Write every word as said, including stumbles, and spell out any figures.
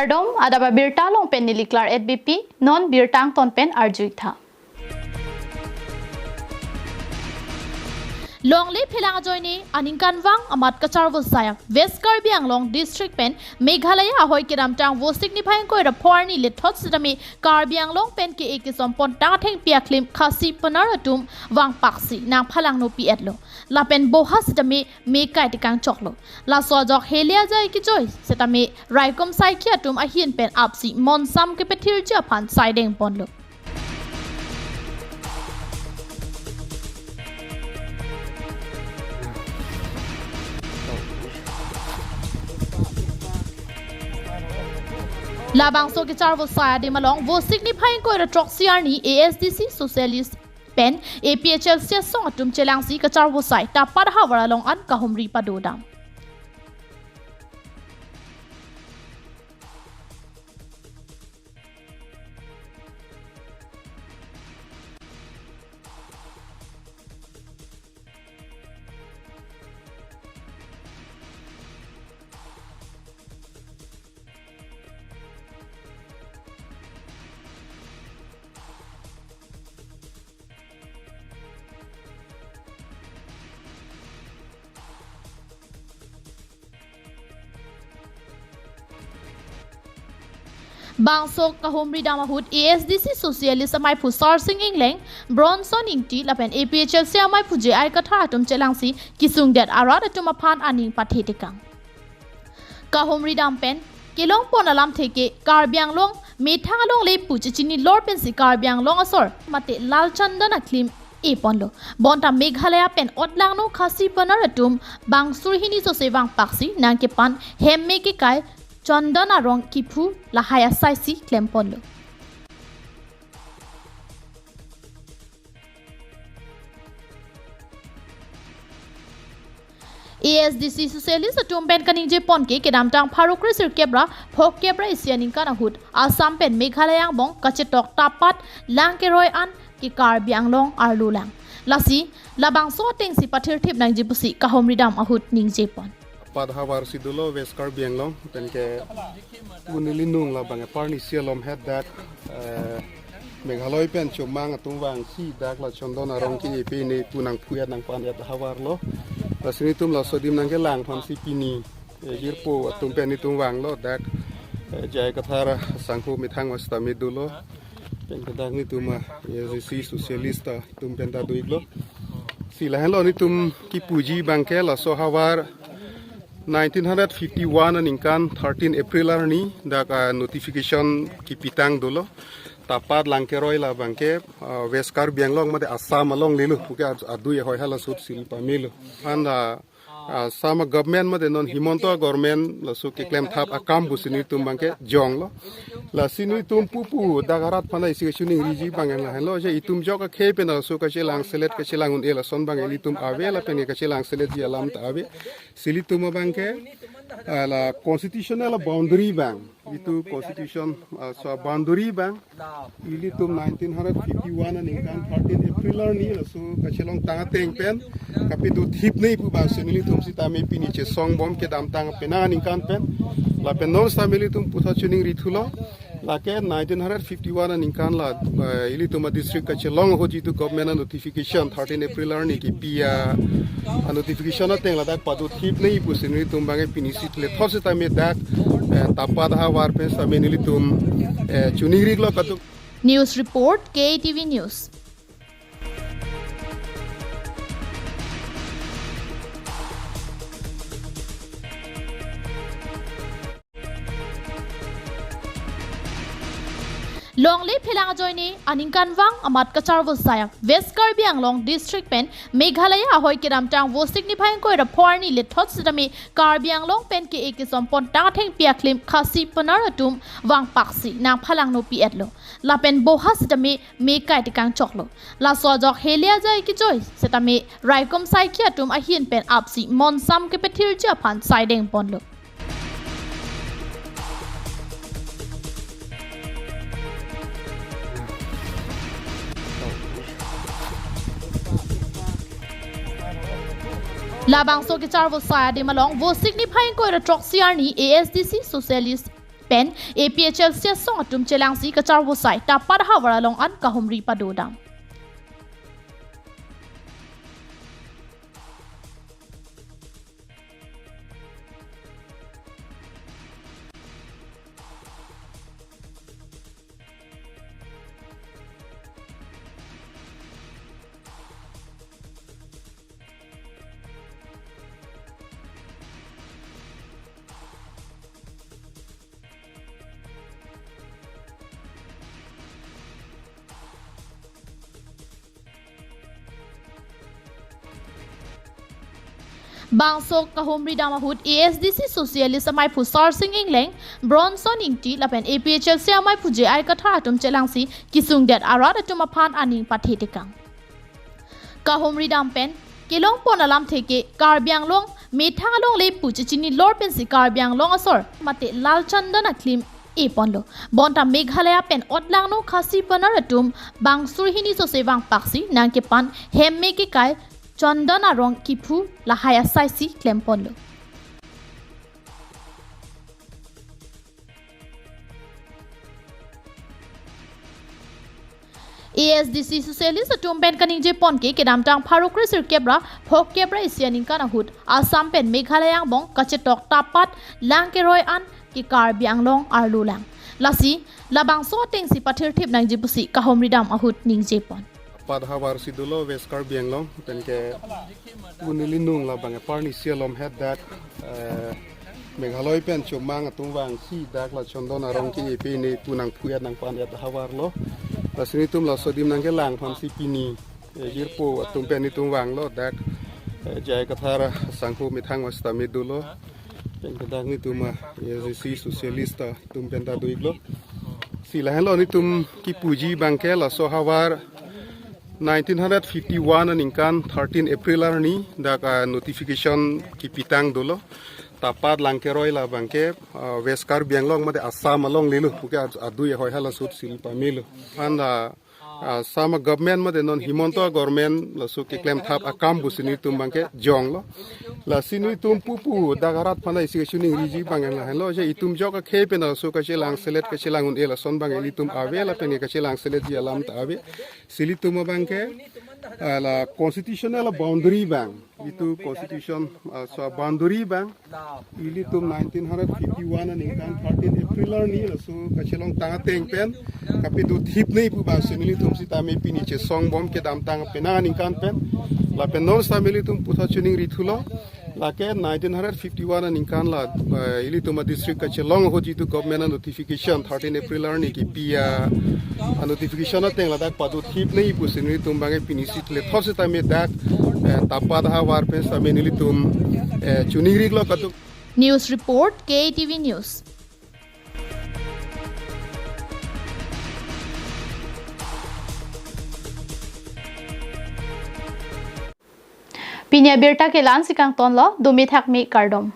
Kardom, adap abirta along pen neli Klar S B P, non birta angton pen arju-ik tha. Longle phelang ajoine aningkanvang amat kacharvo asai West Karbi Anglong District pen Meghalaya ahoi kedamtang Vosik niphai ingkoi ra pho arni lethot sitame Karbi Anglong pen ke-e kesompontang athengpi aklim Khasi Pnar atum vangpaksi nangphalangno pi-etlo. Lapen boha sitame me kai tekang choklo. Laso ajok heli ajai kejoi sitame raikom saikhi atum ahin pen apsi monsam kepethirji aphan saideng ponlo. Labangso kacharvo asai adim along Vosik niphai ingkoi ra throksi arni A S D C Socialist pen A P H L C asong atum chelangsi kacharvo asai Tapat havar along an kahumri padodam. Bangso kahumri dam ahut A S D C Socialist amaiphu Sarsing Engleng, Bronson Ingti lapen A P H L C amaiphu J I Kathar atum chelangsi kesungdet arat atum aphan aning pathe tekang. Kahumri dam pen kelong pon alamthe ke Karbi Anglong methang alongle pu chechini lor pensi Karbi Anglong asor mate lal chandan aklim e ponlo. Bonta Meghalaya pen otlangno Khasi Pnar atum bang suri hini sose vangpaksi nangkepan hem me kekai chandan arong kephu lahai asaisi klem ponlo. A S D C Socialist atum pen kaningje pon ke kedamtang pharo kre sirkep ra phokep ra isi aningkan ahut Assam pen Meghalaya angbong kachetok Tapat lang keroi an ke Karbi Anglong arlo lang. Lasi labangso atengsi pathirthip nangji pusi kahumri dam ahut ningje pon. Tapat havar si dolo West Karbi Anglong pen ke pu neli nung labang apar ni si alom het dak, eh, Meghalaya pen chomang atum vangsi dak la chandan arong ke-e pine pu nangphu-et nangpan-et havarlo. Lasi netum laso adim nangkelang aphansi pini, eh, jirpo atum pen netum vanglo dak, eh, J I Kathar asangho methang vasta me dolo. Pen ke dak netum, eh, A S D C Socialist atum pen ta do-iklo. Si lahenlo netum kipuji abang ke laso havar nineteen hundred fifty-one aningkan thirteen April arni dak, ah, notification kipitang dolo. Tapat lang keroi labang ke, ah, West Karbi Anglong mate Assam alongle lo puke ad-, adui ahoi hala sut siri pamelo. Anda, ah, Assam government mate non Himanta government laso keklem thap akam pusi netum abang ke jonglo. Lasi netum pupu dak arat aphan isi kachiningriji abang lahenlo je itum jok akhei pen laso kachelang selet kachelang un-e lason abang netum ave lapen kachelang seletji alam ta ave. Si ilitum abang ke, ah, la constitutional boundary abang. Itum constitution, ah, so boundary abang. Ilitum nineteen hundred fifty-one aningkan thirteen April arni laso kachelongtang ateng pen kapedo thip nei pu abangsi nelitum sitame pini chesong bom kedamtang penang aningkan pen. Lapen non sitame ilitum puthot chiningri thulo. Lake nineteen hundred fifty-one aningkan la, eh, ilitum adistrict kachelong ahut jitu government anotification thirteen April arni kipi a, anotification ateng ladak pado thip nei pusi nelitum abang ke pini si lethot sitame dak, eh, Tapat havar pen sitame nelitum, eh, chiningri-iklo kaduk. News report, K A T V News. Longle phelang ajoine aningkanvang amat kacharvo asai West Karbi Anglong District pen Meghalaya ahoi kedamtang Vosik niphai ingkoi ra pho arni lethot sitame Karbi Anglong pen ke-e kesompontang athengpi aklim Khasi Pnar atum vangpaksi nangphalangno pi-etlo. Lapen boha sitame me kai tekang choklo. Laso ajok heli ajai kejoi sitame raikom saikhi atum ahin pen apsi monsam kepethirji aphan saideng ponlo. Labangso kacharvo asai adim along Vosik niphai ingkoi ra throksi arni A S D C Socialist pen A P H L C asong atum chelangsi kacharvosai Tapat ahavar along an kahumri padodam. Bangso kahumridam ahut A S D C Socialist amaiphu Sarsing Engleng, Bronson Ingti lapen A P H L C amaiphu J I Kathar atum chelangsi kisungdet arat atum aphan aning pathe tekang. Kahumridam pen kelongpon alamthe ke Karbi Anglong methang alongle pu chechinilor pensi Karbi Anglong asor mate Lalchandan aklim eponlo. Bonta Meghalaya pen otlangno Khasi Pnar atum bangsur hini sose vangpaksi nangkepan hem me kekai Chandan arong kiphu lahai asaisi klemponlo. A S D C Socialist atum pen kaningjepon ke kedamtang pharo kre sirkep ra phokep ra isi aningkan ahut Assam pen Meghalaya angbong kachetok Tapat Langkeroi an ke Karbi Anglong arlo lang. Lasi labangso atengsi pathirthip nangji pusi kahumridam ahut ningjepon. Tapat ahavar si dolo West Karbi Anglong, pen ke pu neli nung labang aparni si alom het dak, eh, Meghalaya pen chomang atum vangsi dak la Chandan arong ke epe ne pu nangphu-et nangpan-et ahavar lo. Lasi nelitum laso adim nangkelang aphansi pini, eh, jirpo atum pen nelitum vanglo dak, eh, J I Kathar asangho methang vasta me dolo. Pen ke dak nelitum, ah, A S D C Socialist atum pen ta do-iklo. Si lahenlo nelitum kipuji abangke laso ahavar nineteen hundred fifty-one aningkan thirteen April arni dak, ah, notification kipitang dolo. Tapat Langkeroi labangke, ah, West Karbi Anglong mate Assam alongle lo. Puke ad-, adui ahoi hala sut sil pamelo. Aphan la, ah, Assam government mate non Himanta government laso keklem thap akam pusi nelitum abangke jonglo. Lasi nelitum pupu dak arat aphan isi kachiningriji abang lahenlo je itum jok akhei pen laso kachelang selet kachelang un-e lason abang ilitum ave lapen kachelang seletji alam ta ave. Si ilitum abangke, ah, la constitutional boundary abang, itum constitution, ah, so boundary abang ilitum nineteen hundred fifty-one aningkan thirteen April arni laso kachelongtang ateng pen kapado thip ne pu abang si nelitum sitame pini chesongbom kedamtang penang aningkan pen lapen non sitame ilitum puthot chiningrithulo. Lake nineteen hundred fifty-one aningkan la, eh, ilitum adistrict kachelong ahut jitu government anotification thirteen April arni kipi a, anotification ateng ladak pado thip ne pusi nelitum abangke pini si lethot sitame dak, eh, Tapat ahavar pen sitame nelitum, eh, chiningrilo kaduk. News report, K A T V News. Pini abirta ke la-ansi kangtonlo, dome thakme kardom.